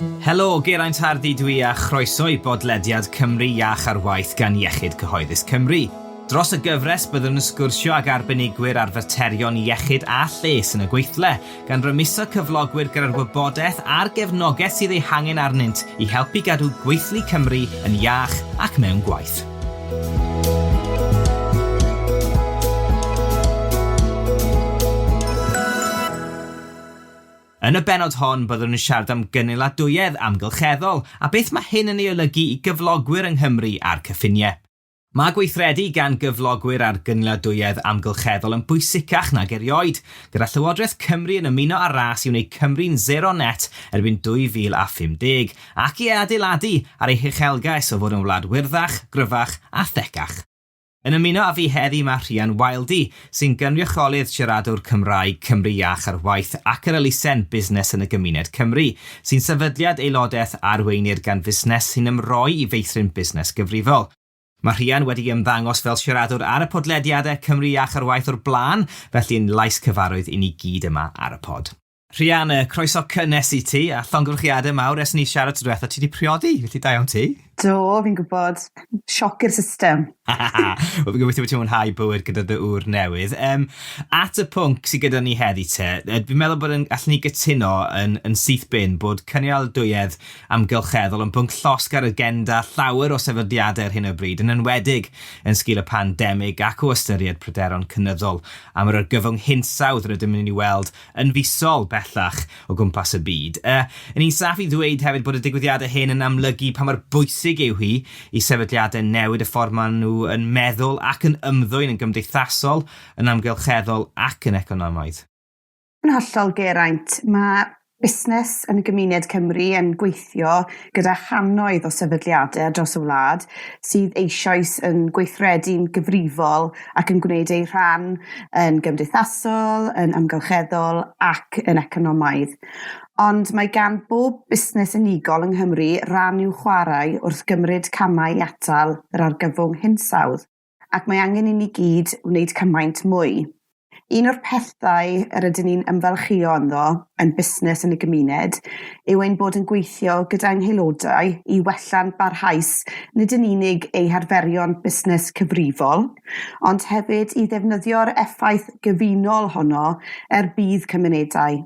Helo, Geraint Hardy dwi a chroeso i bodlediad Cymru Iach ar Waith gan Iechyd Cyhoeddus Cymru. Dros y gyfres byddwn yn sgwrsio ag arbenigwyr ar faterion iechyd a lles yn y gweithle, gan rymuso cyflogwyr gyda'r wybodaeth a'r gefnogaeth sydd ei hangen arnynt i helpu gadw gweithlu Cymru yn iach ac mewn gwaith. Yn y bennod hon, byddwn yn siarad am gynaladwyedd amgylcheddol a beth mae hyn yn ei olygu i gyflogwyr yng Nghymru a'r cyffiniau. Mae gweithredu gan gyflogwyr ar gynaladwyedd amgylcheddol yn bwysicach nag erioed, gyda Llywodraeth Cymru yn ymuno â'r ras i wneud Cymru'n sero net erbyn 2050, ac i adeiladu ar ei huchelgais o fod yn wlad wyrddach, gryfach a thecach. Yn ymuno â fi heddi mae Rhian Wildie, sy'n gynrychiolydd siaradwr Cymraeg Cymru Iach ar Waith ac yr elusen Busnes yn y Gymuned Cymru, sy'n sefydliad aelodaeth a arweinir gan fusnes sy'n ymroi i feithrin busnes gyfrifol. Mae Rhian wedi ymddangos fel siaradwr ar y podlediadau Cymru Iach ar Waith o'r blaen, felly yn lais cyfarwydd i ni gyd yma ar y pod. Rhian, croeso cynnes i ti, a llongyfarchiadau mawr ers ni siarad tro diwetha, ti 'di priodi, felly da iawn ti. Do, fi'n gwybod. Sioc i'r system. Wel, fi'n gobeithio bod ti'n mwynhau bywyd gyda dy ŵr newydd. Um, at y pwnc sydd gyda ni heddi te, dwi'n meddwl bod yn, allwn ni gytuno yn, yn syth bin bod cynialdwyedd amgylcheddol yn bwnc llosg ar agenda llawer o sefydliadau ar hyn o bryd, yn enwedig yn sgil y pandemig ac o ystyried pryderon cynyddol am yr argyfwng hinsawdd rydym yn ei weld yn fisol bellach o gwmpas y byd. Uh, yn ni'n saff i ddweud hefyd bod y digwyddiadau hyn yn amlygu pa mor bwysig yw hi i sefydliadau newid y ffordd maen nhw yn meddwl ac yn ymddwyn yn gymdeithasol, yn amgylcheddol ac yn economaidd. Yn hollol, Geraint. Mae busnes yn y gymuned Cymru yn gweithio gyda channoedd o sefydliadau ar draws y wlad sydd eisoes yn gweithredu'n gyfrifol ac yn gwneud eu rhan yn gymdeithasol, yn amgylcheddol ac yn economaidd. Ond mae gan bob busnes unigol yng Nghymru ran i'w chwarae wrth gymryd camau i atal yr argyfwng hinsawdd, ac mae angen i ni gyd wneud cymaint mwy. Un o'r pethau yr ydyn ni'n ymfalchïo ynddo yn busnes yn y gymuned yw ein bod yn gweithio gyda'n haelodau i wella'n barhaus nid yn unig eu harferion busnes cyfrifol, ond hefyd i ddefnyddio'r effaith gyfunol honno er budd cymunedau.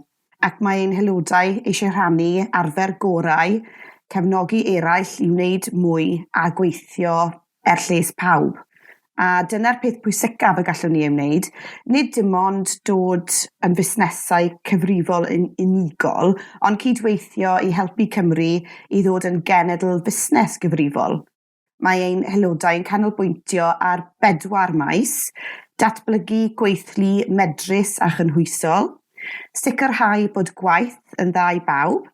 Ac mae ein haelodau eisiau rhannu arfer gorau, cefnogi eraill i wneud mwy a gweithio er lles pawb. A dyna'r peth pwysicaf y gallwn ni ei wneud. Nid dim ond dod yn fusnesau cyfrifol yn unigol, ond cydweithio i helpu Cymru i ddod yn genedl fusnes gyfrifol. Mae ein haelodau yn canolbwyntio ar bedwar maes: datblygu gweithlu medrus a chynhwysol, sicrhau bod gwaith yn dda i bawb,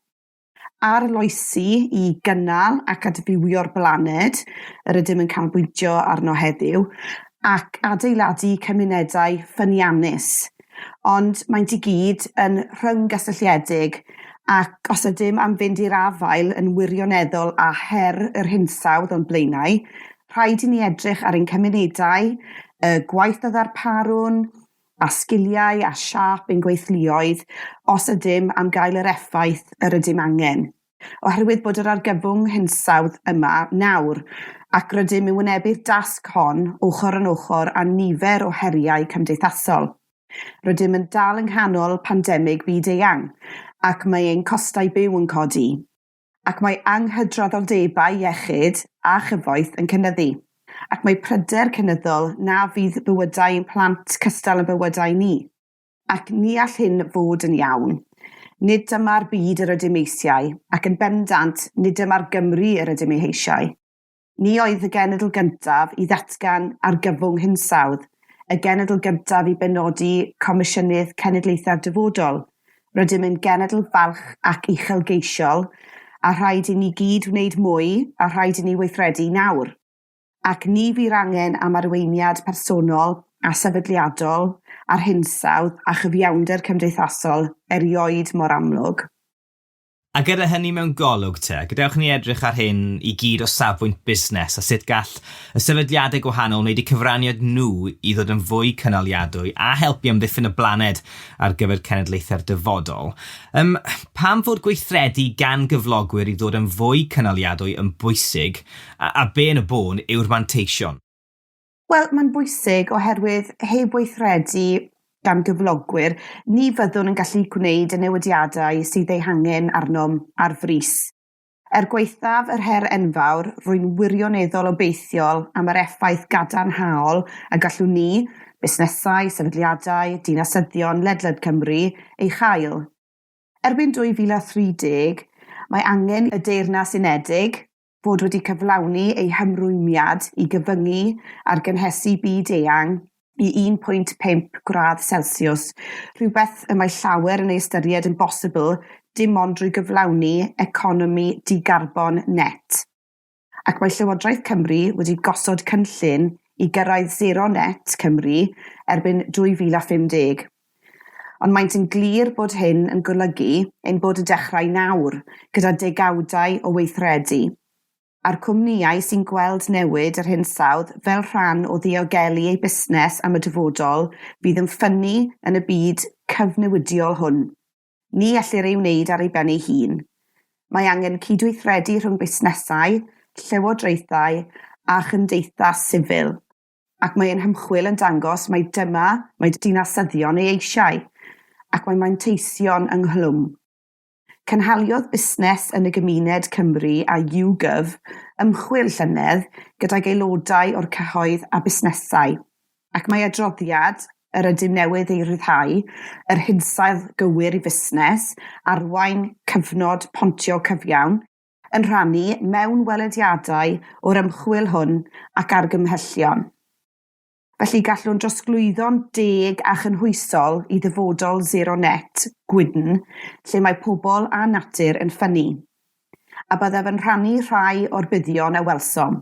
arloesi i gynnal ac adfywio'r blaned yr ydym yn canolbwyntio arno heddiw, ac adeiladu cymunedau ffyniannus. Ond maent i gyd yn rhyng-gysylltiedig ac os ydym am fynd i'r afael yn wirioneddol â her yr hinsawdd o'n blaenau, rhaid i ni edrych ar ein cymunedau, y gwaith a ddarparwn, a sgiliau a siâp ein gweithluoedd os ydym am gael yr effaith yr ydym angen. Oherwydd bod yr argyfwng hinsawdd yma nawr, ac rydym yn wynebu'r dasg hon ochr yn ochr â nifer o heriau cymdeithasol. Rydym yn dal yng nghanol pandemig byd-eang, ac mae ein costau byw yn codi. Ac mae anghydraddoldebau iechyd a chyfoeth yn cynyddu, ac mae pryder cynyddol na fydd bywydau ein plant cystal â'n bywydau ni. Ac ni all hyn fod yn iawn. Nid dyma'r byd yr ydym eisiau, ac yn bendant, nid dyma'r Gymru yr ydym ei heisiau. Ni oedd y genedl gyntaf i ddatgan argyfwng hinsawdd, y genedl gyntaf i benodi Comisiynydd Cenedlaethau'r Dyfodol. Rydym yn genedl falch ac uchelgeisiol, a rhaid i ni gyd wneud mwy, a rhaid i ni weithredu nawr. Ac ni fu'r angen am arweiniad personol a sefydliadol ar hinsawdd a chyfiawnder cymdeithasol erioed mor amlwg. A gyda hynny mewn golwg te, gadewch i ni edrych ar hyn i gyd o safbwynt busnes a sut gall y sefydliadau gwahanol wneud eu cyfraniad nhw i ddod yn fwy cynaliadwy a helpu amddiffyn y blaned ar gyfer cenedlaethau'r dyfodol. Um, pam fod gweithredu gan gyflogwyr i ddod yn fwy cynaliadwy yn bwysig, a, a be yn y bôn yw'r manteision? Wel, mae'n bwysig oherwydd heb weithredu gan gyflogwyr, ni fyddwn yn gallu gwneud y newidiadau sydd eu hangen arnom ar frys. Er gwaethaf yr her enfawr, rwy'n wirioneddol obeithiol am yr effaith gadarnhaol y gallwn ni, busnesau, sefydliadau, dinasyddion ledled Cymru, ei chael. Erbyn 2030, mae angen y Deyrnas Unedig, fod wedi cyflawni ei hymrwymiad i gyfyngu ar gynhesu byd eang i 1.5 gradd Celsius, rhywbeth y mae llawer yn ei ystyried yn bosibl dim ond drwy gyflawni economi di-garbon net. Ac mae Llywodraeth Cymru wedi gosod cynllun i gyrraedd sero net Cymru erbyn 2050. Ond maent yn glir bod hyn yn golygu ein bod yn dechrau nawr, gyda degawdau o weithredu, a'r cwmnïau sy'n gweld newid yr hinsawdd fel rhan o ddiogelu eu busnes am y dyfodol fydd yn ffynnu yn y byd cyfnewidiol hwn. Ni ellir ei wneud ar ei ben ei hun. Mae angen cydweithredu rhwng busnesau, llywodraethau a chymdeithas sifil. Ac mae ein hymchwil yn dangos mai dyma mae dinasyddion ei eisiau, ac mae manteision ynghlwm. Cynhaliodd Busnes yn y Gymuned Cymru a YouGov ymchwil llynedd gydag aelodau o'r cyhoedd a busnesau, ac mae adroddiad yr ydym newydd ei ryddhau, Yr Hinsawdd Gywir i Fusnes, Arwain Cyfnod Pontio Cyfiawn, yn rhannu mewnwelediadau o'r ymchwil hwn ac argymhellion. Felly gallwn drosglwyddo'n deg a chynhwysol i ddyfodol sero net, gwydn, lle mae pobl a natur yn ffynnu. A byddaf yn rhannu rhai o'r buddion a welsom.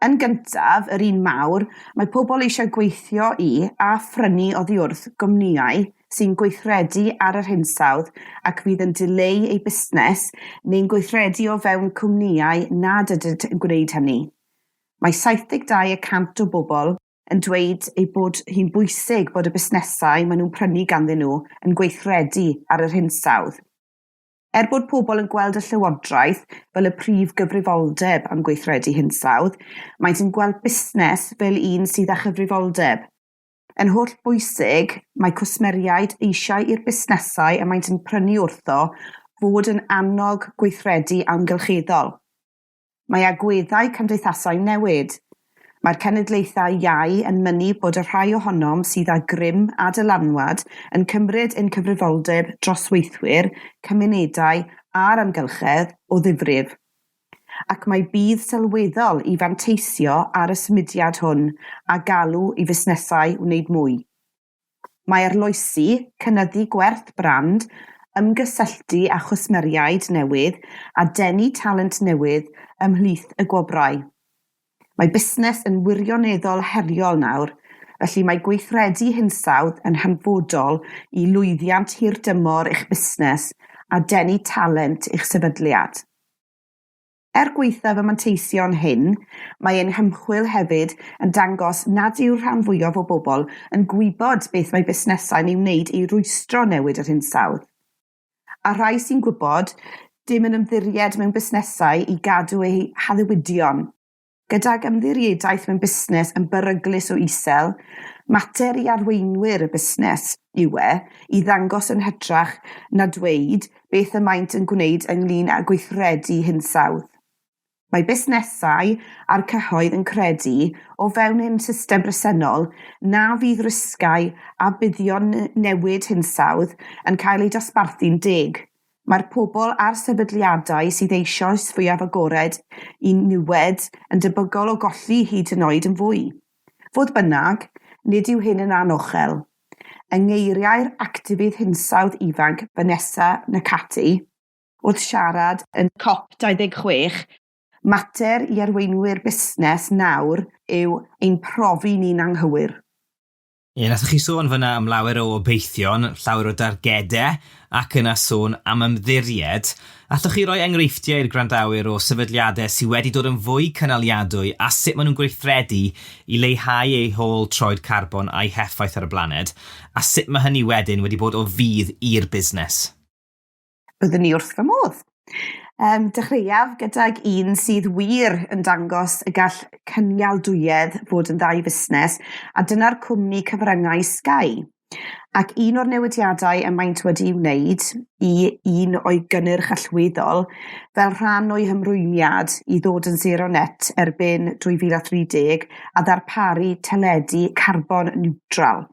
Yn gyntaf, yr un mawr, mae pobl eisiau gweithio i a phrynu oddi wrth gwmnïau sy'n gweithredu ar yr hinsawdd ac fydd yn dileu eu busnes neu'n gweithredu o fewn cwmnïau nad ydynt yn gwneud hynny. Mae 72 y cant o bobl yn dweud ei bod hi'n bwysig bod y busnesau maen nhw'n prynu ganddyn nhw yn gweithredu ar yr hinsawdd. Er bod pobl yn gweld y llywodraeth fel y prif gyfrifoldeb am gweithredu hinsawdd, maent yn gweld busnes fel un sydd â chyfrifoldeb. Yn holl bwysig, mae cwsmeriaid eisiau i'r busnesau y maent yn prynu wrtho fod yn annog gweithredu amgylcheddol. Mae agweddau cymdeithasau'n newid. Mae'r cenedlaethau iau yn mynnu bod y rhai ohonom sydd â grym a dylanwad yn cymryd ein cyfrifoldeb dros weithwyr, cymunedau a'r amgylchedd o ddifrif. Ac mae budd sylweddol i fanteisio ar y symudiad hwn a galw i fusnesau wneud mwy. Mae arloesi, cynyddu gwerth brand, ymgysylltu â chwsmeriaid newydd a denu talent newydd ymhlith y gwobrau. Mae busnes yn wirioneddol heriol nawr, felly mae gweithredu hinsawdd yn hanfodol i lwyddiant hirdymor eich busnes a denu talent i'ch sefydliad. Er gwaethaf y manteision hyn, mae ein hymchwil hefyd yn dangos nad yw'r rhan fwyaf o bobl yn gwybod beth mae busnesau'n ei wneud i rwystro newid yr hinsawdd. A rhai sy'n gwybod, dim yn ymddiried mewn busnesau i gadw eu haddewidion. Gydag ymddiriedaeth mewn busnes yn beryglus o isel, mater i arweinwyr y busnes yw e i ddangos yn hytrach na dweud beth y maent yn gwneud ynglŷn â gweithredu hinsawdd. Mae busnesau a'r cyhoedd yn credu, o fewn ein system bresennol, na fydd risgau a buddion newid hinsawdd yn cael eu dosbarthu'n deg. Mae'r pobl a'r sefydliadau sydd eisoes fwyaf agored i niwed yn debygol o golli hyd yn oed yn fwy. Fodd bynnag, nid yw hyn yn anochel. Yng ngeiriau'r actifydd hinsawdd ifanc Vanessa Nakate, wrth siarad yn COP26, mater i arweinwyr busnes nawr yw ein profi ni'n anghywir. Ie, nathoch chi sôn fyna am lawer o obeithion, llawer o dargedau, ac yna sôn am ymddiried. Allwch chi roi enghreifftiau i'r gwrandawyr o sefydliadau sydd wedi dod yn fwy cynaliadwy a sut maen nhw'n gweithredu i leihau eu hôl troed carbon a'i heffaith ar y blaned, a sut mae hynny wedyn wedi bod o fudd i'r busnes? Byddwn ni wrth fy modd. Dechreuaf gydag un sydd wir yn dangos y gall cynaliadwyedd fod yn dda i fusnes, a dyna'r cwmni cyfryngau Sky. Ac un o'r newidiadau y maent wedi'i wneud i un o'i gynnyrch allweddol fel rhan o'i hymrwymiad i ddod yn sero net erbyn 2030 a ddarparu teledu carbon niwtral.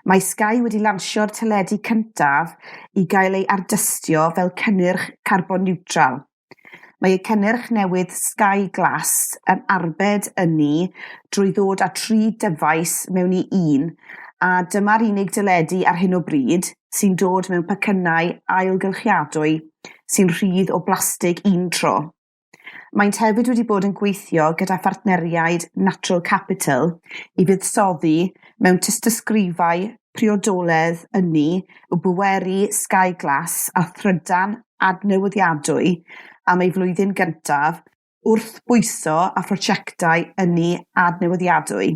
Mae Sky wedi lansio'r teledu cyntaf i gael ei ardystio fel cynnyrch carbon niwtral. Mae eu cynnyrch newydd Sky Glass yn arbed ynni drwy ddod â tri dyfais mewn i un, a dyma'r unig deledu ar hyn o bryd sy'n dod mewn pecynnau ailgylchiadwy sy'n rhydd o blastig un tro. Maent hefyd wedi bod yn gweithio gyda phartneriaid Natural Capital i fuddsoddi mewn tystysgrifau priodoledd ynni o bweru Sky Glass a thrydan adnewyddiadwy am ei flwyddyn gyntaf wrth bwyso a phrosiectau ynni adnewyddiadwy.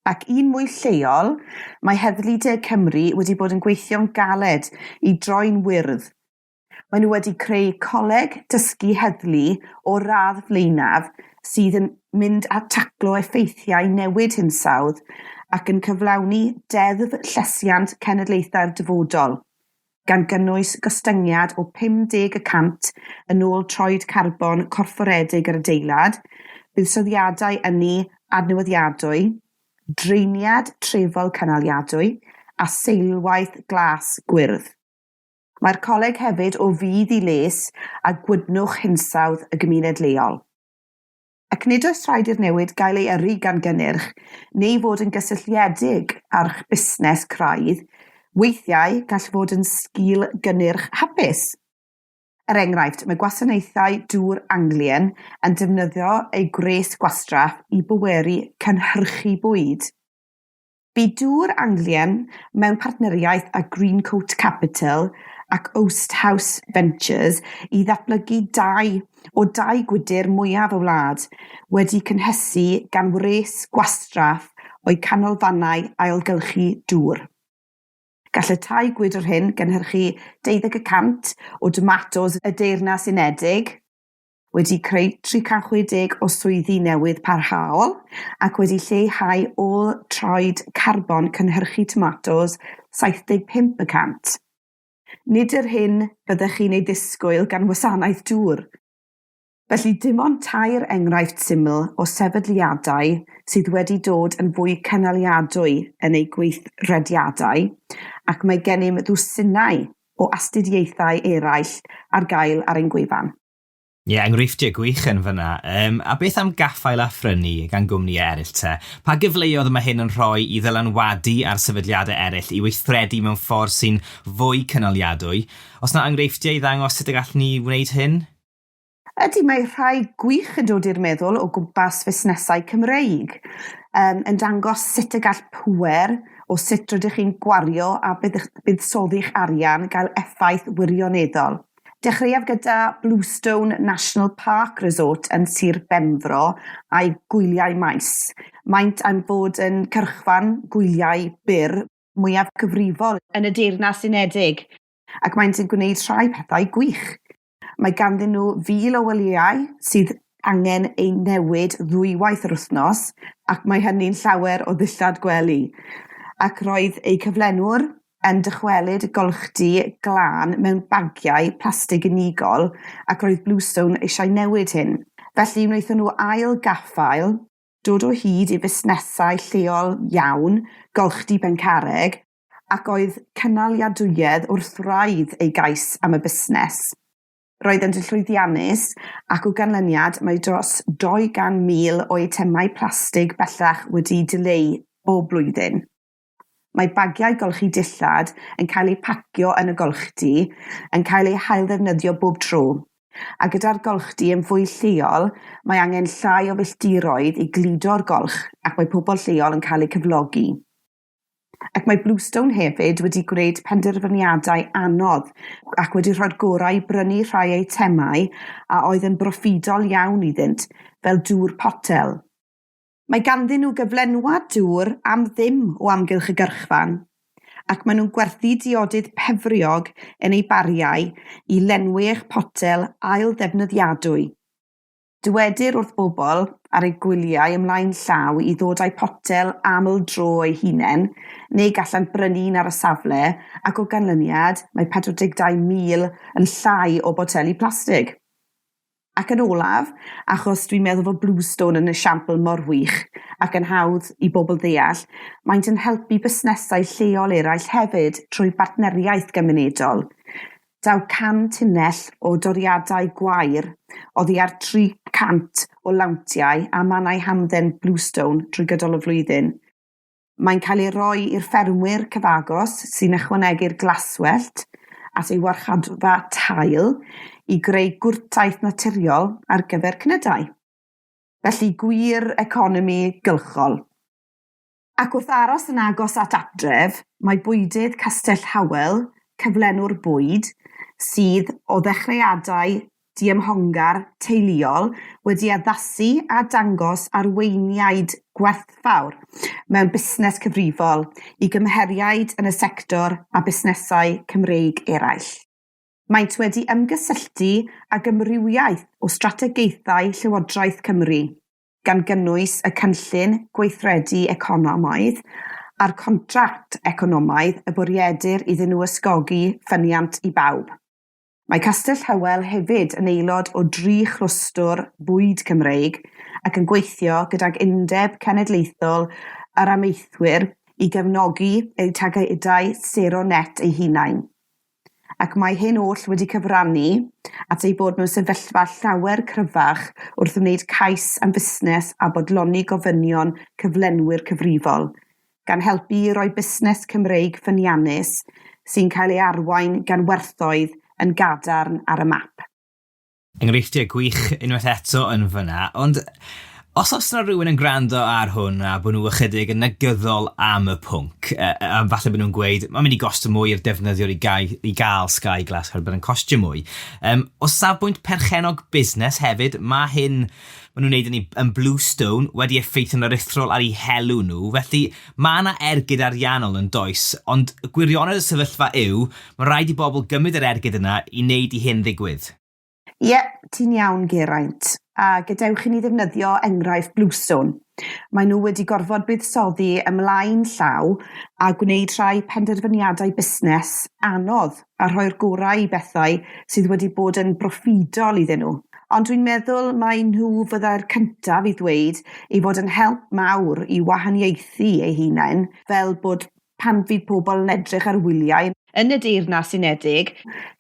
Ac un mwy lleol, mae Heddlu De Cymru wedi bod yn gweithio'n galed i droi'n wyrdd. Maen nhw wedi creu coleg dysgu heddlu o'r radd flaenaf sydd yn mynd a taclo effeithiau newid hinsawdd ac yn cyflawni Deddf Llesiant Cenedlaethau'r Dyfodol, gan gynnwys gostyngiad o 50 y cant yn ôl troed carbon corfforedig yr adeilad, buddsoddiadau ynni adnewyddiadwy, draeniad trefol cynaliadwy a seilwaith glas gwyrdd. Mae'r coleg hefyd o fudd i les a gwydnwch hinsawdd y gymuned leol. Ac nid oes rhaid i'r newid gael ei yrru gan gynnyrch neu fod yn gysylltiedig â'ch busnes craidd, weithiau gall fod yn sgil gynnyrch hapus. Er enghraifft, mae gwasanaethau dŵr Anglian yn defnyddio eu gwres gwastraff i bweru cynhyrchu bwyd. Bu Dŵr Anglian mewn partneriaeth â Greencoat Capital ac Oast House Ventures i ddatblygu dau o dai gwydr mwyaf y wlad, wedi cynhesu gan wres gwastraff o'u canolfannau ailgylchu dŵr. Gall y tai gwydr hyn gynhyrchu 20 y cant o domatos y Deyrnas Unedig, wedi creu 360 o swyddi newydd parhaol ac wedi lleihau ôl troed carbon cynhyrchu tomatos 75 y cant. Nid yr hyn byddech chi'n ei ddisgwyl gan wasanaeth dŵr. Felly dim ond tair enghraifft syml o sefydliadau sydd wedi dod yn fwy cynaliadwy yn eu gweithrediadau, ac mae gennym ddwsinau o astudiaethau eraill ar gael ar ein gwefan. Ie, yeah, enghreifftiau gwych yn fyna. A beth am gaffael a phrynu gan gwmnïau eraill te? Pa gyfleoedd mae hyn yn rhoi i ddylanwadu ar sefydliadau eraill i weithredu mewn ffordd sy'n fwy cynaliadwy? Oes 'na enghreifftiau i ddangos sut y gallwn ni wneud hyn? Ydy, mae rhai gwych yn dod i'r meddwl o gwmpas fusnesau Cymreig, yn dangos sut y gall pŵer o sut rydych chi'n gwario a buddsoddi'ch arian gael effaith wirioneddol. Dechreuaf gyda Bluestone National Park Resort yn Sir Benfro a'i gwyliau maes. Maent am fod yn cyrchfan gwyliau byr mwyaf cyfrifol yn y Deyrnas Unedig, ac maent yn gwneud rhai pethau gwych. Mae ganddyn nhw 1,000 o wyliau sydd angen eu newid ddwywaith yr wythnos, ac mae hynny'n llawer o ddillad gwely. Ac roedd eu cyflenwr yn dychwelyd y golchdy glân mewn bagiau plastig unigol, ac roedd Bluestone eisiau newid hyn. Felly wnaethon nhw ail gaffael, dod o hyd i fusnesau lleol iawn, golchdy Pencarreg, ac oedd cynaliadwyedd wrth wraidd ei gais am y busnes. Roeddent yn llwyddiannus, ac o ganlyniad mae dros 200,000 o eitemau plastig bellach wedi'u dileu bob blwyddyn. Mae bagiau golchi dillad yn cael eu pacio yn y golchdy, yn cael eu hailddefnyddio bob tro. A gyda'r golchdy yn fwy lleol, mae angen llai o filltiroedd i gludo'r golch ac mae pobl lleol yn cael eu cyflogi. Ac mae Bluestone hefyd wedi gwneud penderfyniadau anodd ac wedi rhoi'r gorau i brynu rhai eitemau a oedd yn broffidol iawn iddynt, fel dŵr potel. Mae ganddyn nhw gyflenwad dŵr am ddim o amgylch y gyrchfan, ac maen nhw'n gwerthu diodydd pefriog yn eu bariau i lenwi eich potel ail-ddefnyddiadwy. Dywedir wrth bobl ar eu gwyliau ymlaen llaw i ddod â'u potel aml-dro eu hunain, neu gallant brynu un ar y safle, ac o ganlyniad mae 42,000 yn llai o boteli plastig. Ac yn olaf, achos dwi'n meddwl fod Bluestone yn esiampl mor wych ac yn hawdd i bobl ddeall, maent yn helpu busnesau lleol eraill hefyd trwy bartneriaeth gymunedol. Daw 100 tunnell o doriadau gwair oddi ar 300 o lawntiau a mannau hamdden Bluestone drwy gydol y flwyddyn. Mae'n cael ei roi i'r ffermwyr cyfagos sy'n ychwanegu'r glaswellt at ei warchodfa tail i greu gwrtaith naturiol ar gyfer cnydau. Felly gwir economi gylchol. Ac wrth aros yn agos at adref, mae bwydydd Castell Howell, cyflenwr bwyd, sydd, o ddechreuadau diymhongar teuluol, wedi addasu a dangos arweiniaid gwerthfawr mewn busnes cyfrifol i gymheriaid yn y sector a busnesau Cymreig eraill. Maent wedi ymgysylltu ag amrywiaeth o strategaethau Llywodraeth Cymru. gan gynnwys y Cynllun Gweithredu Economaidd a'r Contract Economaidd y bwriedir iddyn nhw ysgogi ffyniant i bawb. Mae Castell Howell hefyd yn aelod o dri chlwstwr bwyd Cymreig ac yn gweithio gydag Undeb Cenedlaethol yr Amaethwyr i gefnogi eu targedau sero net eu hunain. Ac mae hyn oll wedi cyfrannu at ei bod mewn sefyllfa llawer cryfach wrth wneud cais am fusnes a bodloni gofynion cyflenwyr cyfrifol, gan helpu i roi busnes Cymreig ffyniannus sy'n cael ei arwain gan werthoedd yn gadarn ar y map. Enghreifftiau gwych unwaith eto yn fyna, ond os oes yna rhywun yn gwrando ar hwn a bod nhw ychydig yn negyddol am y pwnc, a falle bod nhw'n gweud, mae'n mynd i gostio mwy i'r defnyddiwr i, gai, i gael Sky Glass, oherwydd bod yn costio mwy. Um, o safbwynt perchennog busnes hefyd, mae hyn maen nhw'n wneud yn, yn Bluestone wedi effeithio'n aruthrol ar eu helw nhw, felly mae yna ergyd ariannol yn does, ond gwirionedd y sefyllfa yw, mae rhaid i bobl gymryd yr ergyd yna i wneud i hyn ddigwydd. Ie, ti'n iawn Geraint, a gadewch i ni ddefnyddio enghraifft Bluestone. Maen nhw wedi gorfod buddsoddi ymlaen llaw a gwneud rhai penderfyniadau busnes anodd a rhoi'r gorau i bethau sydd wedi bod yn broffidol iddyn nhw. Ond dwi'n meddwl mai nhw fyddai'r cyntaf i ddweud ei fod yn help mawr i wahaniaethu eu hunain, fel bod pan fydd pobl yn edrych ar wyliau yn y Deyrnas Unedig,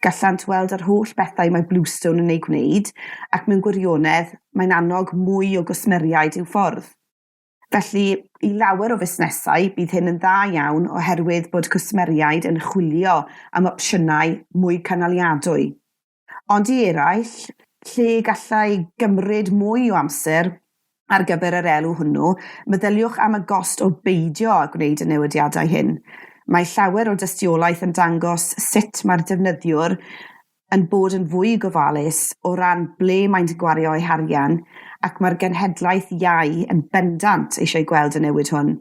gallant weld yr holl bethau mae Bluestone yn eu gwneud, ac mewn gwirionedd, mae'n annog mwy o gwsmeriaid i'w ffordd. Felly, i lawer o fusnesau, bydd hyn yn dda iawn oherwydd bod cwsmeriaid yn chwilio am opsiynau mwy cynaliadwy. Ond i eraill, lle gallai gymryd mwy o amser ar gyfer yr elw hwnnw, meddyliwch am y gost o beidio â gwneud y newidiadau hyn. Mae llawer o dystiolaeth yn dangos sut mae'r defnyddiwr yn bod yn fwy gofalus o ran ble maent yn gwario eu harian, ac mae'r genhedlaeth iau yn bendant eisiau gweld y newid hwn.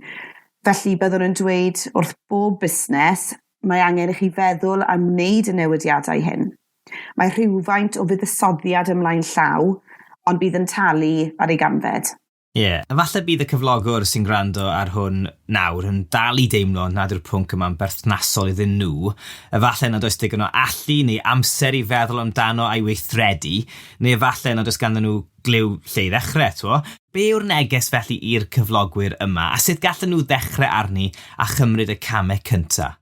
Felly byddwn yn dweud wrth bob busnes, mae angen i chi feddwl am wneud y newidiadau hyn. Mae rhywfaint o fuddsoddiad ymlaen llaw, ond bydd yn talu ar ei ganfed. Ie, yeah. Efallai bydd y cyflogwr sy'n gwrando ar hwn nawr yn dal i deimlo nad yw'r pwnc yma'n berthnasol iddyn nhw. Efallai nad oes digon o allu neu amser i feddwl amdano a'i weithredu, neu efallai nad oes ganddyn nhw gliw lle i ddechrau, t'wo. Be yw'r neges felly i'r cyflogwyr yma, a sut gallen nhw ddechrau arni a chymryd y camau cyntaf?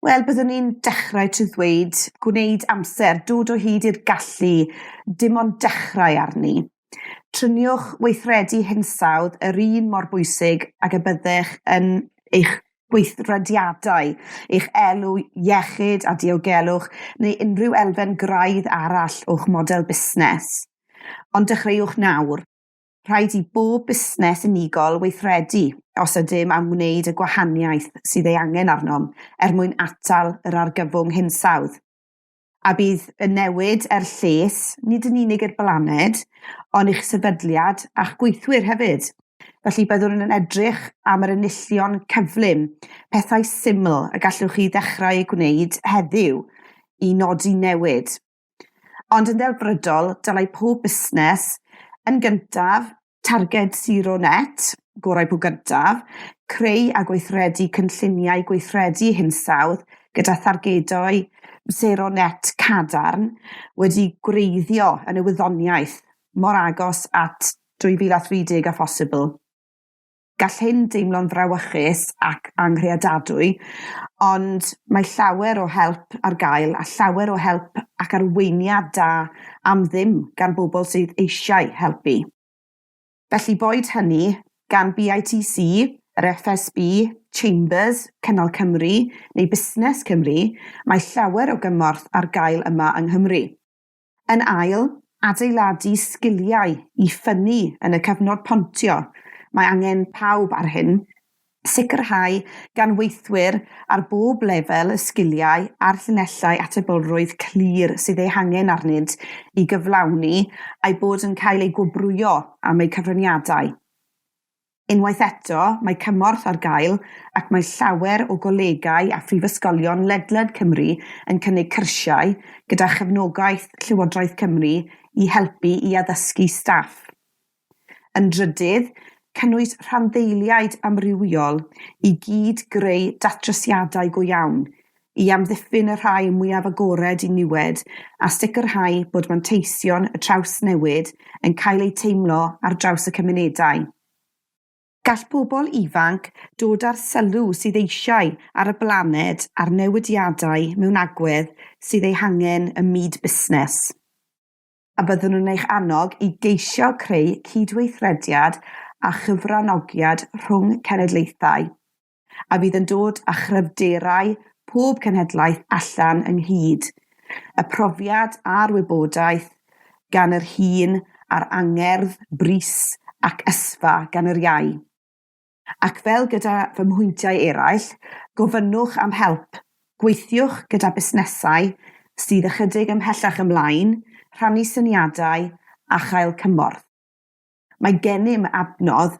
Wel, byddwn ni'n dechrau trwy ddweud gwneud amser, dod o hyd i'r gallu, dim ond dechrau arni. Triniwch weithredu hinsawdd yr un mor bwysig ag y byddech yn eich gweithrediadau, eich elw iechyd a diogelwch neu unrhyw elfen graidd arall o'ch model busnes. Ond dechreuwch nawr. Rhaid i bob busnes unigol weithredu os ydym am wneud y gwahaniaeth sydd ei angen arnom er mwyn atal yr argyfwng hinsawdd. A bydd y newid er lles nid yn unig i'r blaned, ond i'ch sefydliad a'ch gweithwyr hefyd. Felly byddwn yn edrych am yr enillion cyflym, pethau syml y gallwch chi ddechrau eu gwneud heddiw i nodi newid. Ond yn ddelfrydol, dylai pob busnes, yn gyntaf, targed sero net, gorau po gyntaf, creu a gweithredu cynlluniau gweithredu hinsawdd gyda thargedau sero net cadarn wedi gwreiddio yn y wyddoniaeth mor agos at 2030 â phosibl. Gall hyn deimlo'n frawychus ac anghredadwy, ond mae llawer o help ar gael a llawer o help ac arweiniad da am ddim gan bobl sydd eisiau helpu. Felly boed hynny gan BITC, yr FSB, Chambers, Cynnal Cymru neu Busnes Cymru, mae llawer o gymorth ar gael yma yng Nghymru. Yn ail, adeiladu sgiliau i ffynnu yn y cyfnod pontio. Mae angen pawb ar hyn. Sicrhau gan weithwyr ar bob lefel y sgiliau a'r llinellau atebolrwydd clir sydd eu hangen arnynt i gyflawni a'u bod yn cael eu gwobrwyo am eu cyfraniadau. Unwaith eto, mae cymorth ar gael ac mae llawer o golegau a phrifysgolion ledled Cymru yn cynnig cyrsiau gyda chefnogaeth Llywodraeth Cymru i helpu i addysgu staff. Yn drydydd, cynnwys rhanddeiliaid amrywiol i gyd-greu datrysiadau go iawn i amddiffyn y rhai mwyaf agored i niwed a sicrhau bod manteision y trawsnewid yn cael eu teimlo ar draws y cymunedau. Gall pobl ifanc dod â'r sylw sydd eisiau ar y blaned a'r newidiadau mewn agwedd sydd eu hangen ym myd busnes. A byddwn yn eich annog i geisio creu cydweithrediad a chyfranogiad rhwng cenedlaethau, a fydd yn dod â chryfderau pob cenhedlaeth allan ynghyd, y profiad a'r wybodaeth gan yr hŷn a'r angerdd, brys ac ysfa gan yr iau. Ac fel gyda fy mhwyntiau eraill, gofynnwch am help, gweithiwch gyda busnesau sydd ychydig ymhellach ymlaen, rhannu syniadau a chael cymorth. Mae gennym adnodd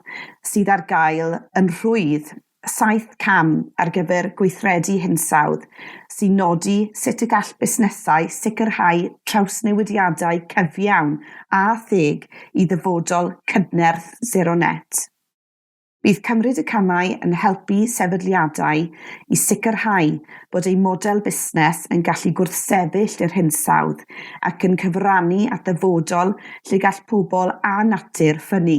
sydd ar gael yn rhwydd, saith cam ar gyfer gweithredu hinsawdd, sy'n nodi sut y gall busnesau sicrhau trawsnewidiadau cyfiawn a theg i ddyfodol cydnerth sero net. Bydd cymryd y camau yn helpu sefydliadau i sicrhau bod eu model busnes yn gallu gwrthsefyll yr hinsawdd ac yn cyfrannu at ddyfodol lle gall pobl a natur ffynnu.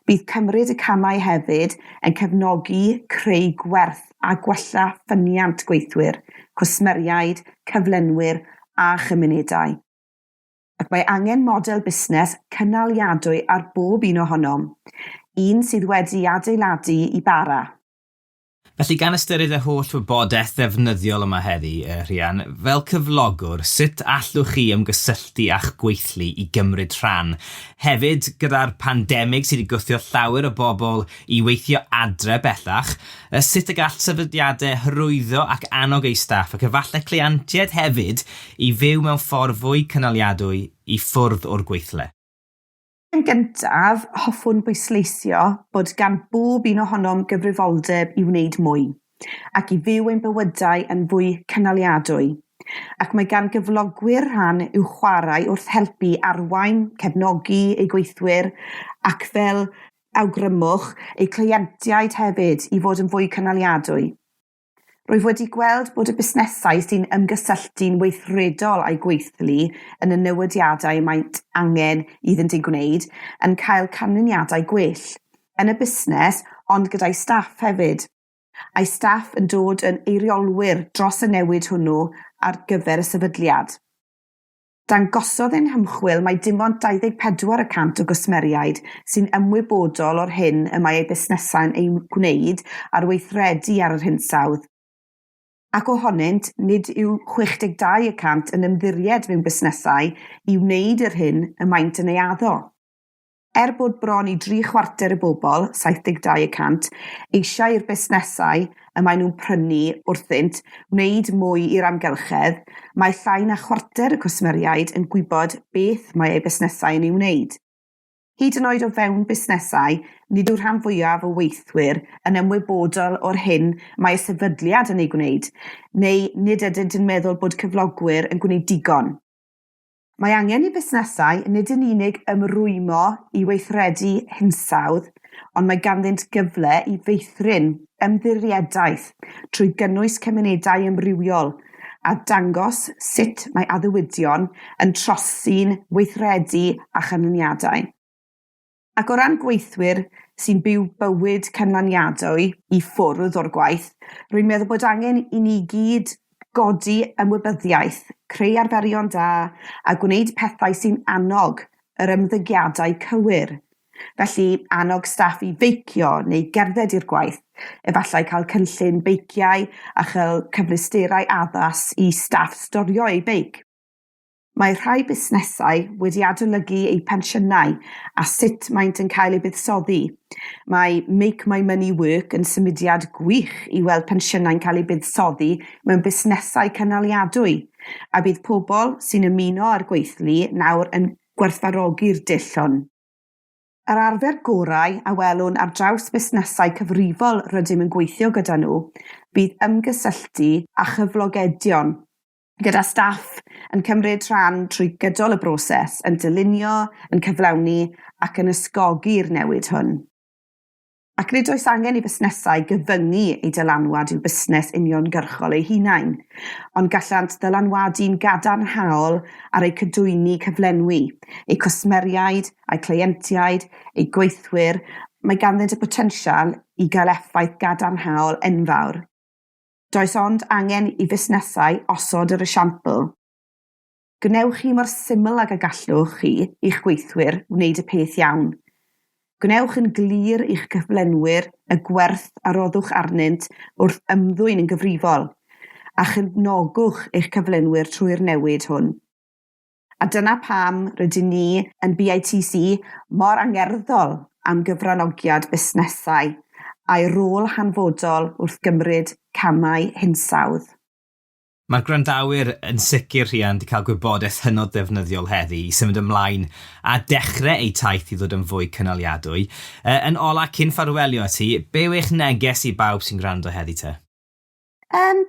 Bydd cymryd y camau hefyd yn cefnogi creu gwerth a gwella ffyniant gweithwyr, cwsmeriaid, cyflenwyr a chymunedau. Ac mae angen model busnes cynaliadwy ar bob un ohonom, un sydd wedi'i adeiladu i bara. Felly, gan ystyried y holl wybodaeth ddefnyddiol yma heddi, Rhian, fel cyflogwr, sut allwch chi ymgysylltu â'ch gweithlu i gymryd rhan? Hefyd, gyda'r pandemig sydd wedi gwthio llawer o bobl i weithio adre bellach, sut y gall sefydliadau hyrwyddo ac annog eu staff, ac efallai cleientiaid hefyd, i fyw mewn ffordd fwy cynaliadwy i ffwrdd o'r gweithle? Yn gyntaf, hoffwn bwysleisio bod gan bob un ohonom gyfrifoldeb i wneud mwy, ac i fyw ein bywydau yn fwy cynaliadwy, ac mae gan gyflogwyr rhan i'w chwarae wrth helpu arwain, cefnogi eu gweithwyr, ac fel awgrymwch, eu cleientiaid hefyd i fod yn fwy cynaliadwy. Rwyf wedi gweld bod y busnesau sy'n ymgysylltu'n weithredol â'u gweithlu yn y newidiadau y maent angen iddynt eu gwneud yn cael canlyniadau gwell, yn y busnes ond gyda'u staff hefyd, a'u staff yn dod yn eiriolwyr dros y newid hwnnw ar gyfer y sefydliad. Dangosodd ein hymchwil mai dim ond 24 y cant o gwsmeriaid sy'n ymwybodol o'r hyn y mae eu busnesau'n ei gwneud a'r weithredu ar yr hinsawdd, ac ohonynt, nid yw 62 y cant yn ymddiried mewn busnesau i wneud yr hyn y maent yn ei addo. Er bod bron i dri chwarter y bobl, 72 y cant, eisiau i'r busnesau y maen nhw'n prynu wrthynt wneud mwy i'r amgylchedd, mae llai na chwarter y cwsmeriaid yn gwybod beth mae eu busnesau yn ei wneud. Hyd yn oed o fewn busnesau, nid yw'r rhan fwyaf o weithwyr yn ymwybodol o'r hyn mae y sefydliad yn ei gwneud, neu nid ydynt yn meddwl bod cyflogwyr yn gwneud digon. Mae angen i fusnesau nid yn unig ymrwymo i weithredu hinsawdd, ond mae ganddynt gyfle i feithrin ymddiriedaeth trwy gynnwys cymunedau amrywiol a dangos sut mae addewidion yn trosi'n weithredu a chanlyniadau. Ac o ran gweithwyr sy'n byw bywyd cynlaniadwy i ffwrdd o'r gwaith, rwy'n meddwl bod angen i ni gyd godi ymwybyddiaeth, creu arferion da a gwneud pethau sy'n annog yr ymddygiadau cywir. Felly, annog staff i feicio neu gerdded i'r gwaith, efallai cael cynllun beiciau a chael cyfleusterau addas i staff storio eu beic. Mae rhai busnesau wedi adolygu eu pensiynau a sut maent yn cael eu buddsoddi. Mae Make My Money Work yn symudiad gwych i weld pensiynau'n cael eu buddsoddi mewn busnesau cynaliadwy, a bydd pobl sy'n ymuno â'r gweithlu nawr yn gwerthfawrogi'r dull hwn. Yr arfer gorau a welwn ar draws busnesau cyfrifol rydym yn gweithio gyda nhw fydd ymgysylltu â chyflogedion gyda staff yn cymryd rhan trwy gydol y broses, yn dylunio, yn cyflawni ac yn ysgogi'r newid hwn. Ac nid oes angen i fusnesau gyfyngu eu dylanwad i'w busnes uniongyrchol eu hunain, ond gallant ddylanwadu'n gadarnhaol ar eu cadwyni cyflenwi, eu cwsmeriaid, eu cleientiaid, eu gweithwyr, mae ganddynt y potensial i gael effaith gadarnhaol enfawr. Does ond angen i fusnesau osod yr esiampl. Gwnewch hi mor syml ag y gallwch chi i'ch gweithwyr wneud y peth iawn. Gwnewch yn glir i'ch cyflenwyr y gwerth a roddwch arnynt wrth ymddwyn yn gyfrifol, a chefnogwch eich cyflenwyr trwy'r newid hwn. A dyna pam rydyn ni yn BITC mor angerddol am gyfranogiad busnesau a'i rôl hanfodol wrth gymryd camau hinsawdd. Mae'r gwrandawyr yn sicr, Rhian, 'di cael gwybodaeth hynod ddefnyddiol heddi i symud ymlaen a dechrau eu taith i ddod yn fwy cynaliadwy. Yn ola, cyn ffarwelio â ti, be yw eich neges i bawb sy'n gwrando heddi te?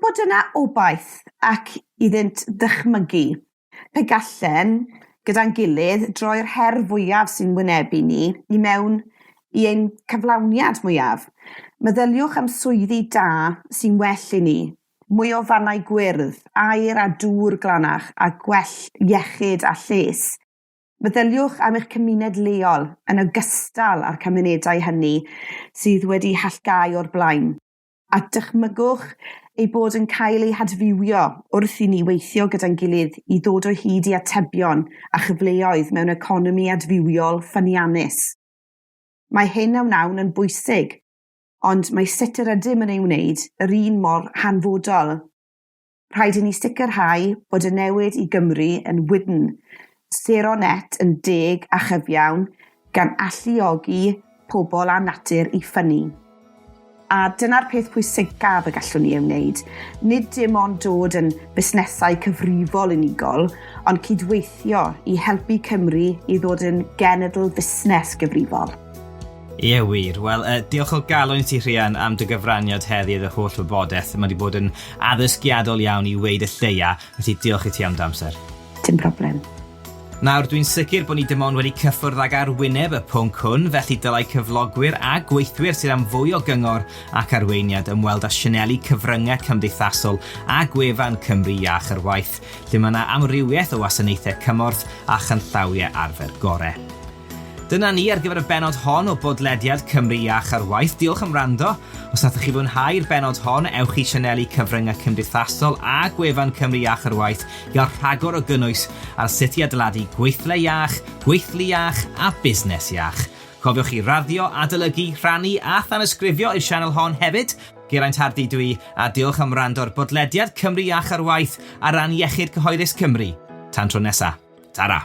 Bod yna obaith ac iddynt ddychmygu Pe gallen, gyda'n gilydd, droi'r her fwyaf sy'n wynebu ni i mewn i ein cyflawniad mwyaf. Meddyliwch am swyddi da sy'n well i ni, mwy o fannau gwyrdd, aer a dŵr glanach a gwell iechyd a lles. Meddyliwch am eich cymuned leol yn ogystal â'r cymunedau hynny sydd wedi hallgau o'r blaen. A dychmygwch ei bod yn cael ei hadfywio wrth i ni weithio gyda'n gilydd i ddod o hyd i atebion a chyfleoedd mewn economi adfywiol ffyniannus. Mae hyn a wnawn yn bwysig, ond mae sut yr ydym yn ei wneud yr un mor hanfodol. Rhaid i ni sicrhau bod y newid i Gymru yn wydn, sero net yn deg a chyfiawn, gan alluogi pobl a natur i ffynnu. A dyna'r peth pwysicaf y gallwn ni ei wneud. Nid dim ond dod yn busnesau cyfrifol unigol, ond cydweithio i helpu Cymru i ddod yn genedl fusnes gyfrifol. Ie wir. Wel, diolch o galon i ti Rhian am dy gyfraniad heddi a dy holl wybodaeth. Mae wedi bod yn addysgiadol iawn i weud y lleia, felly diolch i ti am dy amser. Dim problem. Nawr, dwi'n sicr bod ni dim ond wedi cyffwrdd ag arwyneb y pwnc hwn, felly dylai cyflogwyr a gweithwyr sydd am fwy o gyngor ac arweiniad ymweld â sianeli cyfryngau cymdeithasol a gwefan Cymru Iach ar Waith, lle mae yna amrywiaeth o wasanaethau cymorth a chanllawiau arfer gorau. Dyna ni ar gyfer y bennod hon o bodlediad Cymru Iach ar Waith. Diolch am wrando. Os nathoch chi fwynhau'r bennod hon, ewch i sianeli cyfryngau cymdeithasol a gwefan Cymru Iach ar Waith i gael rhagor o gynnwys ar sut i adeiladu gweithle iach, gweithlu iach a busnes iach. Cofiwch i raddio, adolygu, rhannu a thanysgrifio i'r sianel hon hefyd. Geraint Hardy dwi, a diolch am wrando ar bodlediad Cymru Iach ar Waith ar ran Iechyd Cyhoeddus Cymru. Tan tro nesa. Tara!